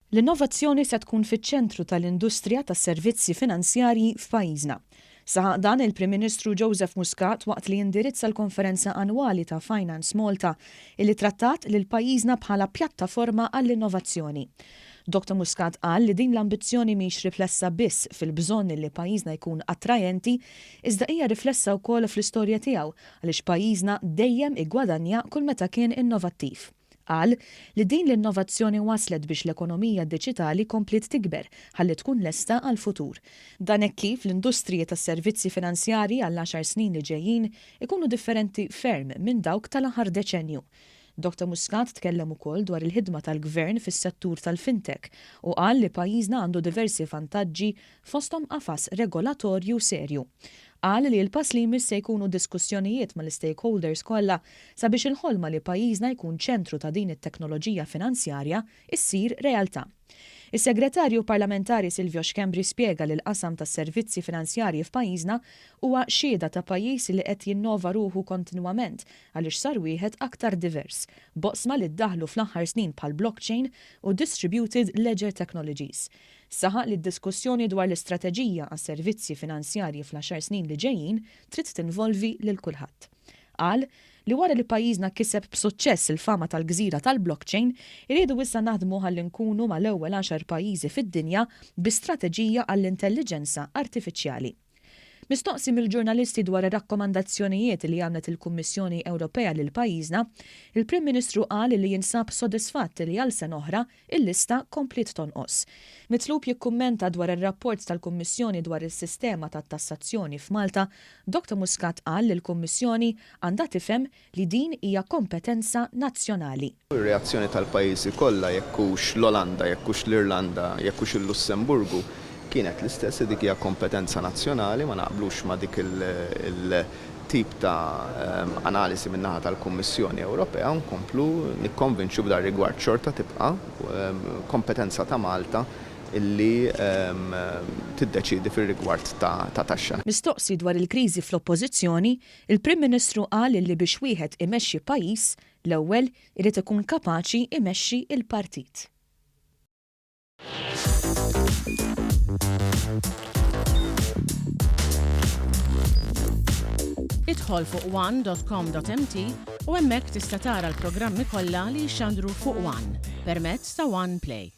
L-innovazzjoni se tkun fiċ-ċentru tal-industrija tas-servizzi finanzjarji f'pajjiżna. Saħaq dan il-Prim Ministru Joseph Muscat waqt li indirizza l-konferenza annwali ta' Finance Malta illi trattat lil pajjiżna bħala pjattaforma għall-innovazzjoni. Dottor Muscat qal li din l-ambizzjoni mhix riflessa biss fil-bżonn illi pajjiżna jkun attraenti iżda hija riflessa wkoll fl-istorja tiegħu għaliex pajjiżna dejjem iggwadanja kull meta kien innovattiv. Qal li din l-innovazzjoni wasslet biex l-ekonomija diġitali kompliet tikber ħalli tkun lesta għall-futur. Dan hekk kif l-industriji tas-servizzi finanzjarji għall-għaxar snin li ġejjin ikunu differenti ferm minn dawk tal-aħħar deċennju. Dottor Muscat tkellem ukoll dwar il-ħidma tal-Gvern fis-settur tal-fintech u qal li pajjiżna għandu diversi vantaġġi fosthom qafas regolatorju serju. Qal li l-pass li jmiss se jkunu diskussjonijiet mal-istakeholders kollha sabiex il-ħolma li pajjiżna jkun ċentru ta' din it-teknoloġija finanzjarja ssir realtà. Is-Segretarju Parlamentari Silvio Schembri spjega li l-qasam tas-servizzi finanzjarji f'pajjiżna huwa xhieda ta' pajjiż li qed jinnova ruħu kontinwament għaliex sar wieħed aktar divers, b'oqsma li ddaħħlu fl-aħħar snin bħall-blockchain u distributed ledger technologies. Saħaq li d-diskussjoni dwar l-istrateġija għas-servizzi finanzjarji fl-għaxar snin li ġejjin trid tinvolvi lil kulħadd. Qal li wara li pajjiżna kiseb b'suċċess il-fama tal-gżira tal-blockchain, irridu issa naħdmu ħalli nkunu mal-ewwel għaxar pajjiżi fid-dinja bi strateġija għall-intelliġenza artifiċjali. Mistoqsi mill-ġurnalisti dwar ir-rakkomandazzjonijiet li għamlet il-Kummissjoni Ewropea lil pajjiżna, il-Prim Ministru qal li jinsab sodisfatt li għal sena oħra il-lista kompliet tonqos. Mitlub jikkummenta dwar ir-rapport tal-Kummissjoni dwar is-sistema tat-tassazzjoni f'Malta, Dottor Muscat qal li l-Kummissjoni għandha tifhem li din hija kompetenza nazzjonali. Ir-reazzjoni tal-pajjiżi kollha, jekk hux l-Olanda, jekk hux l-Irlanda, jekk hux il-Lussemburgu, kienet l-istess li dik hija kompetenza nazzjonali, ma naqblux ma' dik il-tip ta' analiżi min-naħa tal-Kummissjoni Ewropea u nkomplu nikkonvinċu b'dar-rigward. Xorta tibqa' kompetenza ta' Malta li tiddeċiedi fir-rigward ta' taxxa. Mistoqsi dwar il-kriżi fl-Oppożizzjoni, il-Prim Ministru qal li biex wieħed imexxi pajjiż, L-ewwel irid ikun kapaċi imexxi l-partit. Idħol fuq one dot com dot mt u hemmhekk tista' tara l-programmi kollha li jixxandru fuq one permezz ta' One Play.